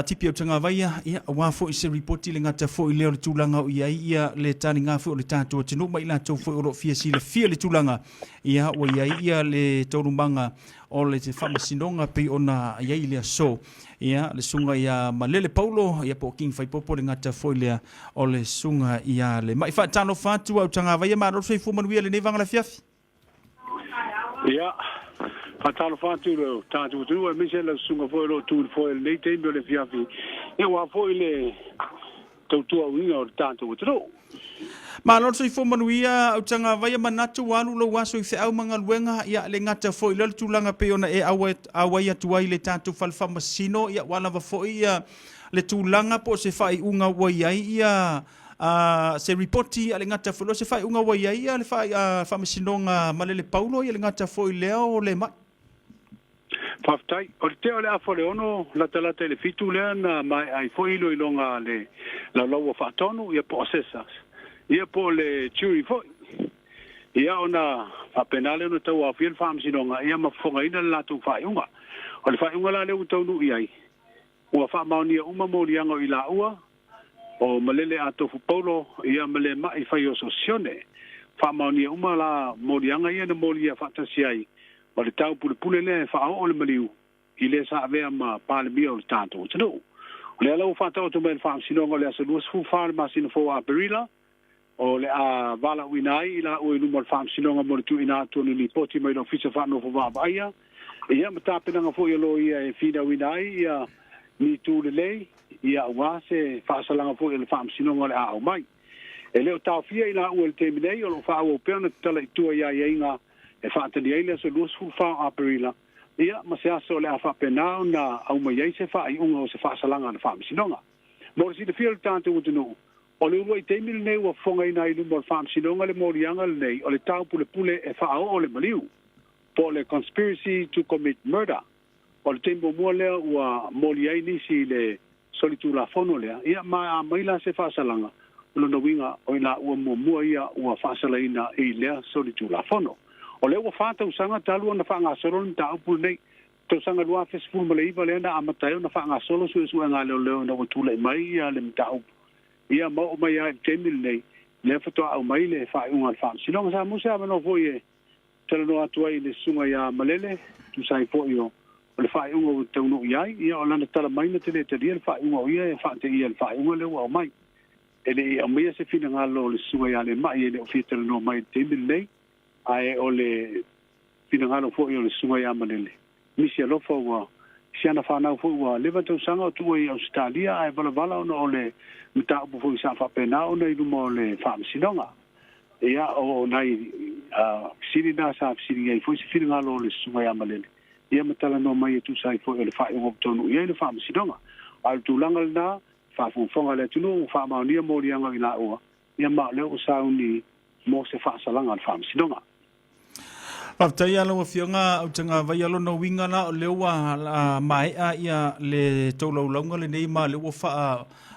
Tipi Autagavaia, ia, aua foi se ripoti le gata foi lea o le tulaga o i ai ia le taliga foi o le tatou atunuu ma i latou foi o lo o fia silafia le tulaga, ia, ua i ai ia le taualumaga o le faamasinoga pei ona i ai i le aso. Ia, le susuga ia Malele Paulo, ia po o King Faipopo le gata foi lea o le susuga ia Lemai. Faatalofa atu Autagavaia, malo le soifua manuia i lenei vaega o le afiafi. Ia, faatalofa atu i lo tatou atunuu aemaise lau susuga foi o lo o tu i le foe i lenei taimi o le afiafi, ia aua foi le tautuauina o le tatou atunuu. Malo le soifua manuia, Autagavaia, manatu ua alu lou aso i feau ma galuega, ia le gata foi lea o le tulaga pei ona e auai atu ai i le tatou fale faamasino, ia ua lava foi ia le tulaga po o se faaiuga ua i ai ia se ripoti a le gata foi lea o se faaiuga ua i ai le Faamasinoga Malele Paulo, ia le gata foi lea o le mai. Faafetai. O le tea o le afa o le 6, latalata i le 7 lea na maea ai foi iloiloga a le Laulaua Faatonu, ia po o assessors, ia po o le jury foi. Ia ona faapena lea ona tauaofia le Faamasinoga ia ma fofogaina le latou faaiuga. O le faaiuga la lea ua taunuu i ai, ua faamaonia uma moliaga o i laua, o Malele Atofu Paulo, ia ma le ma'i Faioso Sione. Faamaonia uma la moliaga ia na molia faatasi ai ma le taupulepule lea e faaoo le maliu i le sa avea ma Palemia o le tatou atunuu. O lea la ua faataoto mai e le Faamasinoga o le aso 24 o le masina fou o Aperila, o le a valaauina ai i laua i luma o le Faamasinoga mo le tuuina atu o ni lipoti mai le Ofisa Faanofo Vaavaaia, ia ma tapenaga foi a loia e finauina ai ia ni itu lelei, ia aua se faasalaga foi a le Faamasinoga o le a aumai. E le o taofia i laua i le taimi nei, o lo o faaauau pea ona tatala i tua i aiaiga e faatali ai le aso 24 o Aperila, ia ma se aso o le a faapena ona aumai ai se faaiuga o se faasalaga a le Faamasinoga. Mo le silafia e le tatou atunuu, o le uluai taimi lenei ua fofogaina ai i luma o le Faamasinoga le moliaga lenei o le taupulepule e faaoo le maliu, po o le conspiracy to commit murder. O le taimi muamua lea ua moli ai nisi i le solitulafono lea, ia ma a mai la se faasalaga, o lona uiga o i laua muamua ia ua faasalaina i lea solitulafono. O lea ua fa tausaga talu ona faagasolo le mataupu lenei, tausaga 2019 lea na amata ai ona faagasolo suesuega a leoleo ina ua tulai mai ia le mataupu, ia ma oo mai lava i le taimi lenei, lea faatoa aumai le faaiuga a le Faamasinoga. Sa maua se avanoa foi e talanoa atu ai i le susuga ia Malele, tusa ai foi o le faaiuga ua taunuu i ai, ia o lana tala mai na te le talia le faaiuga o ia e faateia i le faaiuga lea ua aumai. E le i aumaia se finagalo o le susuga ia Lemai e le o fia talanoa mai i le taimi lenei, ae o le finagalo foi o le susuga ia Malele, misi alofa ua si ana fanau foi ua leva tausaga o tuua i Ausetalia ae valavala ona o le mataupu foi sa faapena ona i luma o le Faamasinoga. Ia, o nai fesili na sa fesili ai foi se finagalo o le susuga ia Malele, ia ma talanoa mai e tusa ai foi o le faaiuga ua taunuu i ai le Faamasinoga. A o le tulaga lena, faafogafoga a le atunuu ua faamaonia moliaga o i laua, ia ma o lea ua sauni mo se faasalaga a le Faamasinoga. Faafetai lava lau Afioga Autagavaia, lona uiga la o lea ua maea ia le tolaulauga lenei ma o lea ua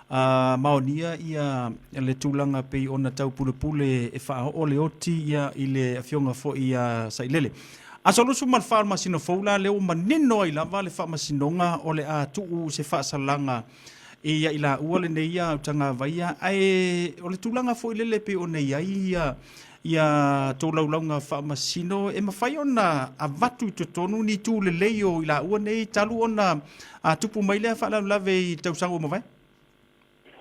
faamaonia ia le tulaga pei ona taupulepule e faaoo le oti ia i le Afioga foi ia Sailele. Aso 24 o le masina fou la lea ua manino ai lava le Faamasinoga o le a tuu se faasalaga ia i laua lenei ia Autagavaia, ae o le tulaga foi lele pei ona i ai ia ia tolaulauga faamasino e mafai ona avatu i totonu ni itu lelei o i laua nei talu ona tupu mai lea faalavelave i le tausaga ua mavae?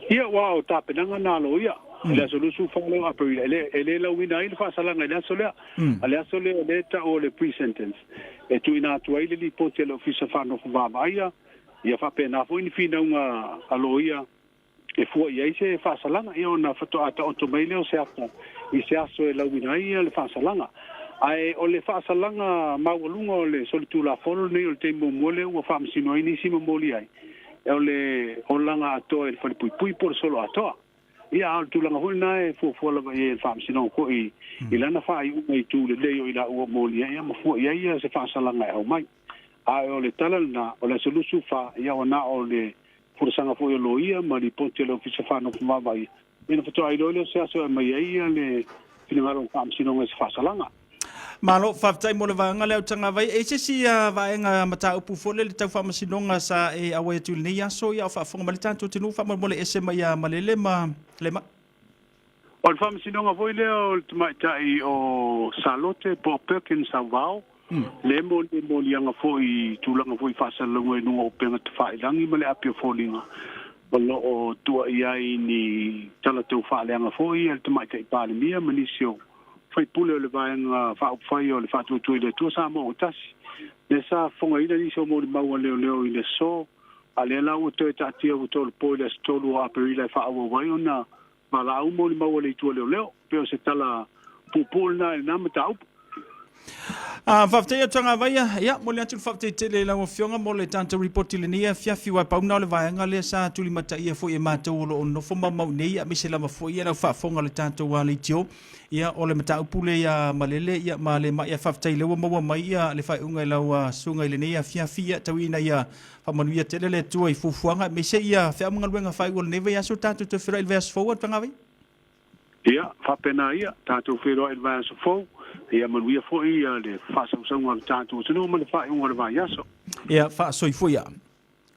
Ia, aua o tapenaga na a loia i le aso 24 lea o Aperila, e le lauina ai le faasalaga i le aso lea. A le aso lea o lea e tau o le pre-sentence, e tuuina atu ai le lipoti a le Ofisa Faanofo Vaavaaia, ia faapena foi ni finauga a loia e fua i ai se faasalaga, ia ona faatoa taoto mai lea o se ata i se aso e lauina ai le faasalaga. Ae o le faasalaga maualuga o le solitulafono lenei o le taimi muamua lea ua faamasino ai nisi ma moli ai, o le olaga atoa i le falepuipui po o le solo atoa. Ia, a o le tulaga foi lena e fuafua lava i ai e le Faamasinoga foi i lana faaiuga i itu lelei o i laua o moli ai, ia ma fua i ai se faasalaga e aumai. Ae o le tala lena, o le aso 24, ia ua na o le folasaga foi a loia ma lipoti a le Ofisa Faanofo Vaavaaia, ia ona faatoa iloa lea o se aso e aumai ai le finagalo o le Faamasinoga i se faasalaga. Malo, faafetai mo le vaega lea o Tagavai. E i ai se isi vaega mataupu foi lele tau faamasinoga sa e auai atu i lenei aso, ia o faafofoga mai le tatou atunuu faamolemole ese mai ia Malele ma Lema. O le faamasinoga foi lea o le tamaitai o Salote po o Perkins Sauvao, lea e moli ai moliaga foi i tulaga foi i faasalalauga i luga o upega tafailagi ma le api o foliga o lo o tuuaia ai ni tala tau faaleaga foi a le tamaitai Palemia ma nisi o faipule o le Vaega Faaupufai o le Faatuatua i le Atua Samoa ua Tasi, lea sa fofogaina nisi o molimau a leoleo i le aso, a lea la ua toe taatia ua tolopo i le aso 3 o Aperila e faaauau ai ona valaau molimau a le itu a leoleo. Pei o se tala puupuu lena i lena mataupu. Faafetai atu Tagavaia, ia momoli atu le faafetai tele i lau Afioga mo le tatou report i lenei afiafi, aua pau lena o le vaega lea sa tulimataia foi e matou o lo o nofo maumau nei, aemaise lava foi lau faafofoga i le tatou leitio. Ia o le mataupu lea ia Malele ia ma Lemai, ae faafetai lea ua maua mai ia le faaiuga i lau susuga i lenei afiafi, ia tau ina ia faamanuia tele le Atua i fuafuaga aemaise ia feau ma galuega faaiu o lenei vaiaso, tatou toe feiloai i le vaiaso fou Tagavaia. Ia, faapena ia, tatou feiloai i le vaiaso fou, ia manuia foi le faasausauga o le tatou atunuu ma le faaiuga o le vaiaso. Ia, faasoifua ia.